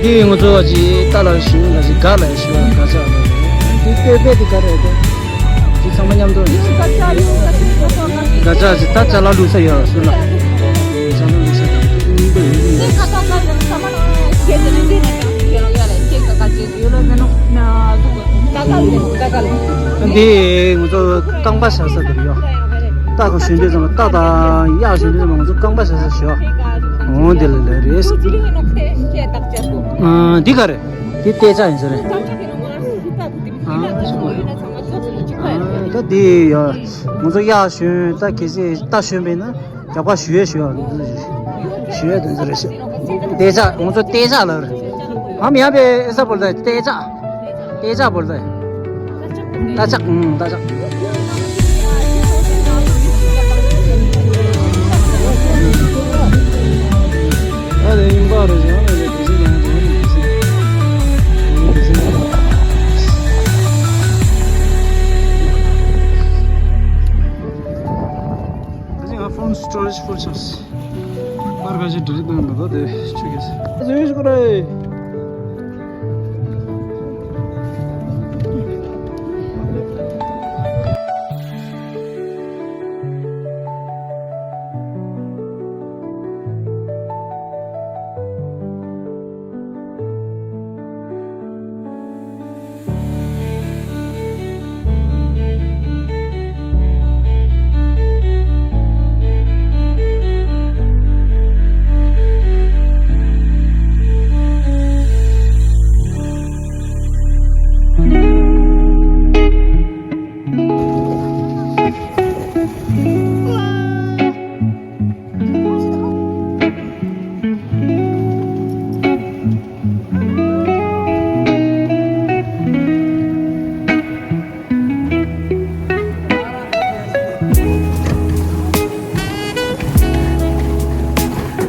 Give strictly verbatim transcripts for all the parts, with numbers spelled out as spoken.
དེ་ང་ཚོ་ཅིག་རྟ་ལ་ཞོན་ལ་ཞིག་ག་ལ་ཞོན་ག་ཆ་ལ་དེ་སྟོད་པས་དེ་ག་རེད་དེ། ཅིག་ཚང་མ་མཉམ་དུ་ག་ཆ་ཅིག་རྟ་ཆ་ལ་ལུག་ས་ཡོད་སུ་ལ་ཆ་ལ་ལུག་ས་ཡོད། འདི་ང་ཚོ་རྐང་པ་བཞག་ས་དེར་ཡོད། རྟ་ཁ་ཞོན་དུས་ཙམ་པ་རྟ་དང་གཡག་ཞོན་དུས་ཙམ་པ་ང་ཚོ་རྐང་པ་བཞག་ས་ཞོ། འོ་འདི་ལ་ལ་རེད། ཨ་འདི་ག་རེད། འདི་ལྟེ་ཆ་ཡིན་ས་རེད། ཨ་ད་འདི་ཡོད། ང་ཚོ་གཡག་ཞོན་ད་གལ་སྲིད་རྟ་ཞོན་པས་ན། རྒྱག་པ་ཞུ་ཡས་ཞུ་ཡས་ཞུ་ཡས་དོན་ཚོ་རེད་ཤག་ལྟེ་ཆ་ང་ཚོ་ལྟེ་ཆ་ལ་རེད། ཨ་མ་ཡ་པེ་ཨེ་ས་བོལ་ཏ་ཧེ། ལྟེ་ཆ། ལྟེ་ཆ་བོལ་ཏ་ཧེ། ལྟ་ཆ། ཨང་ལྟ་ཆ། ཨ་རེ་ཡིན་པ་རེད་ཡང་ན་རེད། དེ་བཞིན་ཡང་རེད། དེ་བཞིན་ཡང་རེད། དེ་བཞིན་ཡང་རེད། ད་ཅི་ང་phone storage full ཆགས། པར་ཁ་ཤས་delete གནང་འདུག་ད་དེ་ཆུ་གེ་སི། ཨ་ཟོས་ཤིག་ཁོ་རེ།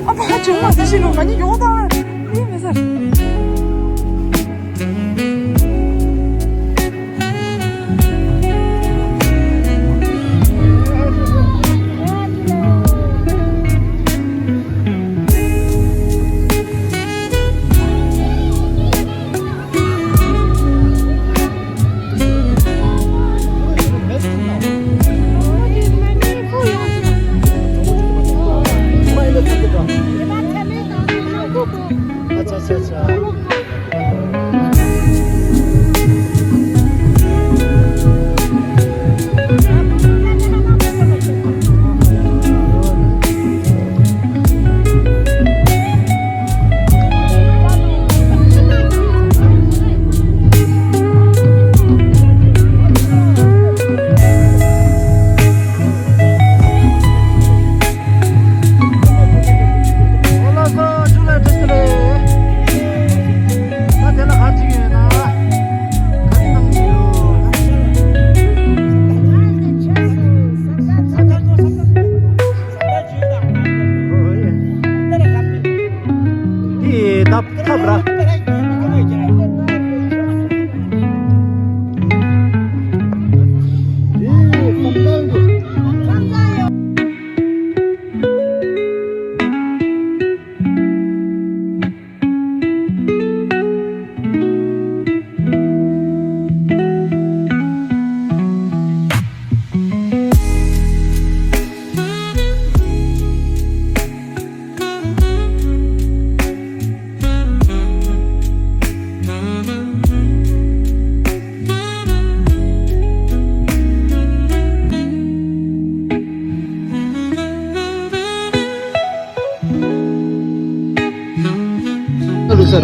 ཨ་ཕ་ཅུང་མ་ཟ་ཤི་ལོ། ང་གཉིས་ཡོང་དང་ཡིན་མི་ཟེར། འདི་ཐབ་ཐབ་ར། ལུག་ས་ར།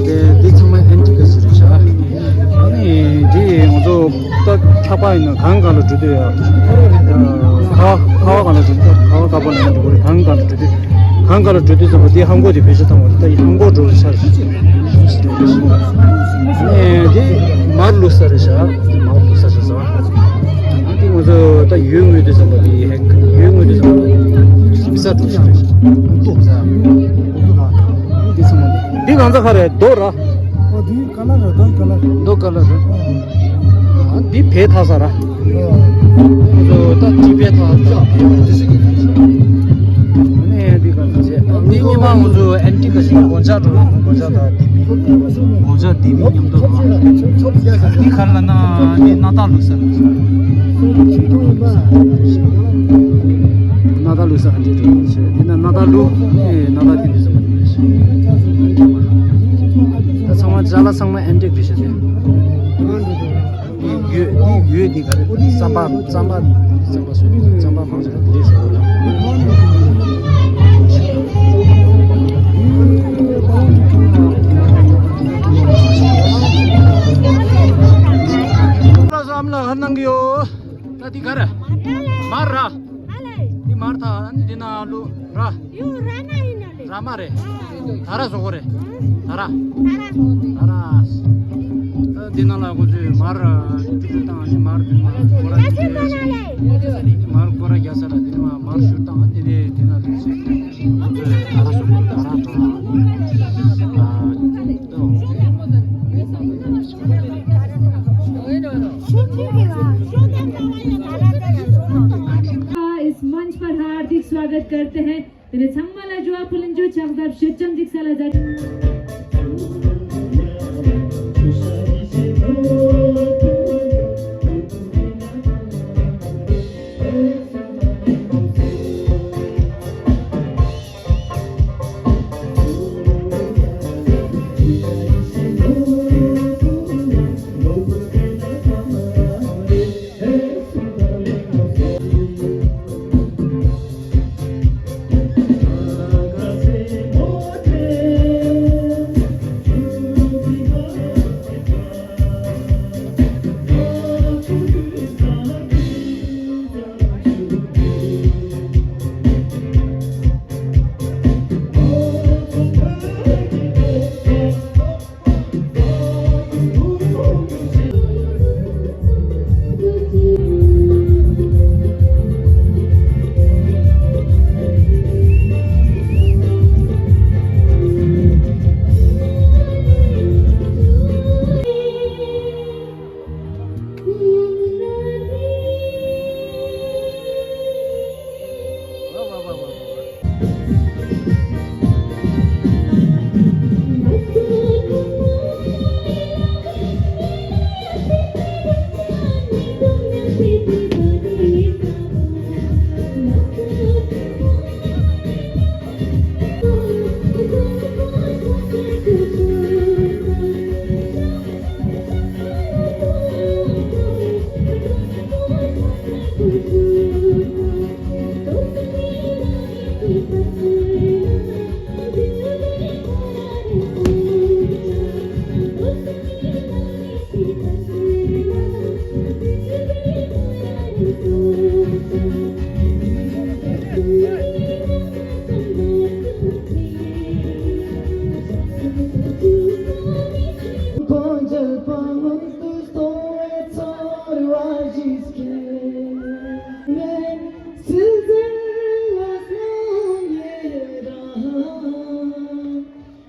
དེ་འདི་ཚང་མ་ཨན་ཊི་ཀ་ཟེར་བྱ། ཨ་ནི་འདི་ང་ཚོ་ད་ཁ་པར་ཡིན་ན་གང་ག་ལ་འགྲོ་དུས་ཡ། ཁ་ཁ་བ་གང་ལ་འགྲོ་དུས་ཁ་བ་ཁ་པར་ལ་འགྲོ་དགོས་རེད། གང་ག་ལ་འགྲོ་དུས་གང་ག་ལ་འགྲོ་དུས་ཙམ་པ་འདི་ཧང་གོ་དེ་བེད་སྤྱོད་བཏང་བ་རེད། ད་ཡི་ཧང་གོ་འགྲོ་རེད་ཤར། ཨ་ནི་འདི་མར་ལུག་ས་རེད་བྱ། འདི་མར་ལུག་ས་བྱ་ཟེར་བ། ཨ་འདི་ང་ཚོ་ད་ཡོས་ངུས་དུས་ཙམ་པ་འདི་ཧེ། ཡོས་ངུས་དུས་ཙམ་པ་འདི་རིམ་ས་འགྲོ་ཤར་རེད། འདི་ཚང་མ་འདི་གང་ཚ་ཁ་རེད། རྡོ་ར། ཨོ་འདི་ཀ་ལ་ར། རྡོ་ཀ་ལ་ར། རྡོ་ཀ་ལ་ར། ཨ་འདི་བས་ཐ་ས་ར། ཨོ་ད་འདི་བས་ཐ་ས་ར། ཨ་ནི་འདི་ག་ཚེ། དེ་ཉི་མ་ང་ཚོ་ཨན་ཊི་ཀ་ཞིག་གོན་ཆ་འགྲོ། གོན་ཆ་དང་དེ་མི་གོན་ཆ་དེ་མི་མཉམ་དུ་འགྲོ། དེ་ག་རེ་ལབ་ན་དེ་སྣ་ཐག་ལུག་ས་ལུག་ས། སྣ་ཐག་ལུག་ས་ཨན་ཊི་འགྲོ་ཆེ། དེ་ན་སྣ་ཐག་ལུག་ཨེ་སྣ་ཐག་དེ་འདྲ་ས་མ་རེད། ད་ཚང་མ་ཅ་ལག་ཚང་མ་ཨན་ཊི་ཀ་རེད་ཤག་དེ། འདི་ཡོད། འདི་ཡོད། འདི་ག་རེ། རྩམ་པ། རྩམ་པ། རྩམ་པ་སོ། རྩམ་པ་མང་ཆེ་འདི་སོ་ལ། ཨ་མ་ལགས་ཧ་གནང་གི་ཡོད། ད་འདི་ག་རེ། མར་ར། འདི་མར་ཐ། འདི་ན་ལུ་ར། ཡོ་ར་མ་ཡིན་ན་ལེ། ར་མ་རེད། ད་ར་བཟོ་གོ་རེད། ད་ར། ད་ར། ད་ར། ད་འདི་ནང་ལ་ཁོ་ཚོས་མར་བཅུག་བཏང་། ནི་མར་འདི་མར་སྐོར་ར་རྒྱག་ས་རེད། ནི་མར་སྐོར་ར་རྒྱག་ས་ལ་འདི་ནི་མར་བཞུར་བཏང་། འདི་ནས་འདི་ན་ལུས་ཚེ་ཁོ་ཚོས་ད་ར་བཟོ་གོ་རེད། ད་ར་དང་ནི་ཨ། इस मंच पर हार्दिक स्वागत करते हैं। तेरे छंगमाला जुआ पुलिंजो छगदब शिवचंद दिक्साला जट।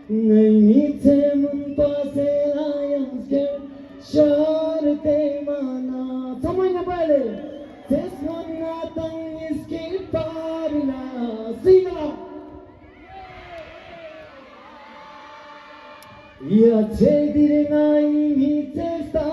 ངའི་མི་ཚེ་མུན་པ་ཟེར་ལ་ཡང་སྐྱར་ཤར་ཏེ་མ་ན། ཚང་མ་མཉམ་པ་ལས། ཚེ་སྔོན་ང་དང་ངའི་སྐྱེས་པ་རེ་ལ་སྲིད་ལ། ཡ་ཚེ་འདིར་ངའི་མི་ཚེ་ས།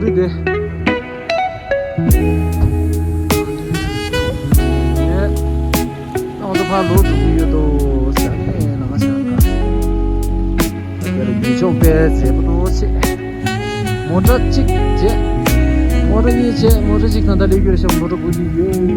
དེ། ནས། ང་ཚོ་ཕར་ལོག་འགྲོ་གི་ཡོད་དོ་ཟེར་ནས་ལམ་ཁ་བྱས་ཀ། ད་ལྟ་ཡུལ་ལྗོངས་དཔེ་མཛེས་པོ་འདུག་ཅེས། མོ་ཊ་གཅིག་བྱས། མོ་ཊ་གཉིས་བྱས། མོ་ཊ་གཅིག་ད་ལྟ་སླེབས་ཀྱི་རེད་ཤག་མོ་ཊ་སྒུག་གི་ཡོད།